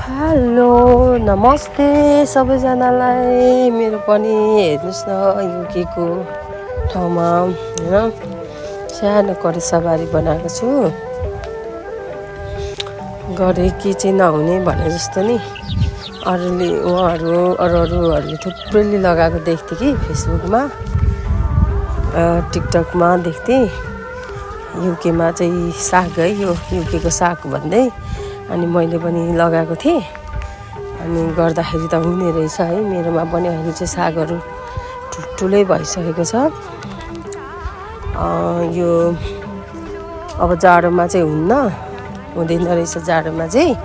Hello नमस्ते सबैजनालाई। मेरो पनि हेर्नुहोस् न युकेको ठाउँमा हैन सानो करेसाबारी बनाएको छु। गरे के चाहिँ नहुने भने जस्तो नि अरूहरूले थुप्रैले लगाएको देख्थेँ कि फेसबुकमा टिकटकमा देख्थेँ। युकेमा चाहिँ साग है यो युकेको साग भन्दै अनि मैले पनि लगाएको थिएँ अनि गर्दाखेरि त हुने रहेछ है। मेरोमा पनि अहिले चाहिँ सागहरू ठुल्ठुलै भइसकेको छ। यो अब जाडोमा चाहिँ हुँदैन रहेछ जाडोमा चाहिँ।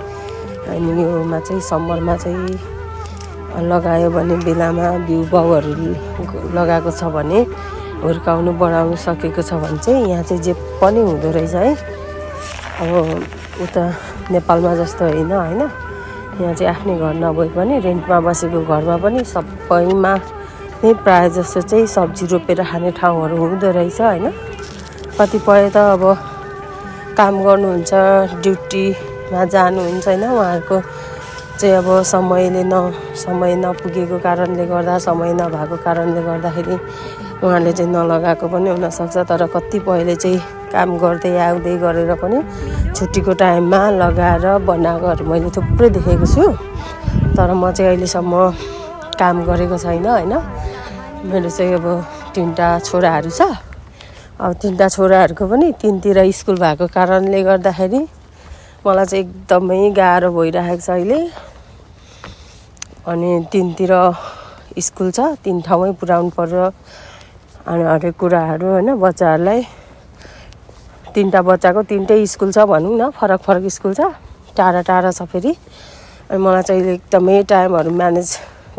अनि योमा चाहिँ समरमा चाहिँ लगायो भने बेलामा बिउ बाउहरू लगाएको छ भने हुर्काउनु बढाउनु सकेको छ भने चाहिँ यहाँ चाहिँ जे पनि हुँदो रहेछ है। अब उता नेपालमा जस्तो होइन यहाँ चाहिँ आफ्नै घर नभए पनि रेन्टमा बसेको घरमा पनि सबैमा नै प्रायः जस्तो चाहिँ सब्जी रोपेर खाने ठाउँहरू हुँदो रहेछ होइन। कतिपय त अब काम गर्नुहुन्छ ड्युटीमा जानुहुन्छ होइन, उहाँहरूको चाहिँ अब समय नपुगेको कारणले गर्दा समय नभएको कारणले गर्दाखेरि उहाँले चाहिँ नलगाएको पनि हुनसक्छ। तर कतिपयले चाहिँ काम गर्दै आउँदै गरेर पनि छुट्टीको टाइममा लगाएर बनाएकोहरू मैले थुप्रै देखेको छु। तर म चाहिँ अहिलेसम्म काम गरेको छैन होइन। मेरो चाहिँ अब 3टा छोराहरू छ। अब 3टा छोराहरूको पनि 3तिर स्कुल भएको कारणले गर्दाखेरि मलाई चाहिँ एकदमै गाह्रो भइरहेको छ अहिले। अनि 3तिर स्कुल छ, 3 ठाउँमै पुर्याउनु पर्यो अनि हरेक कुराहरू होइन। बच्चाहरूलाई 3टा बच्चाको 3टै स्कुल छ भनौँ न, फरक स्कुल छ, टाढा छ फेरि। अनि मलाई चाहिँ अहिले एकदमै टाइमहरू म्यानेज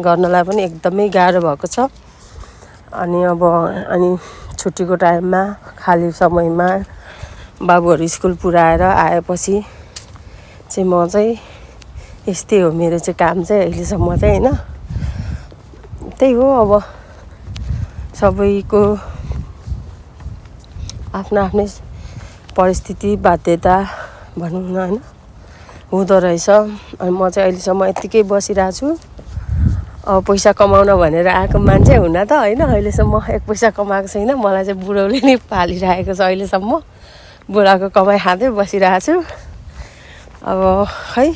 गर्नलाई पनि एकदमै गाह्रो भएको छ। अनि छुट्टीको टाइममा खाली समयमा बाबुहरू स्कुल पुर्याएर आएपछि चाहिँ म चाहिँ यस्तै हो मेरो चाहिँ काम चाहिँ अहिलेसम्म चाहिँ होइन। त्यही हो अब सबैको आफ्नै परिस्थिति बाध्यता भनौँ न होइन हुँदो रहेछ। अनि म चाहिँ अहिलेसम्म यत्तिकै बसिरहेको छु। अब पैसा कमाउन भनेर आएको मान्छे हुन त होइन, अहिलेसम्म 1 पैसा कमाएको छैन। मलाई चाहिँ बुढौले नै पालिरहेको छ अहिलेसम्म। बुढाको कमाइ खाँदै बसिरहेको छु। अब खै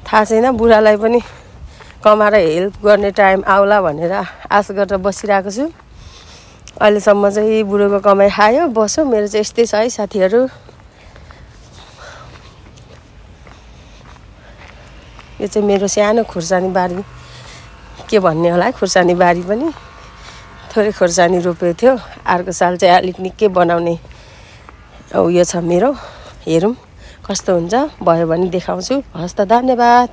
थाहा छैन, बुढालाई पनि कमाएर हेल्प गर्ने टाइम आउला भनेर आश गरेर बसिरहेको छु। अहिलेसम्म चाहिँ बुढोको कमाइ खायो बस्यो। मेरो चाहिँ यस्तै छ है साथीहरू। यो चाहिँ मेरो सानो खुर्सानी बारी के भन्ने होला है, खुर्सानी बारी पनि थोरै खुर्सानी रोपेको थियो। अर्को साल चाहिँ अलिक निकै बनाउने उयो छ मेरो। हेरौँ कस्तो हुन्छ, भयो भने देखाउँछु। हस् त, धन्यवाद।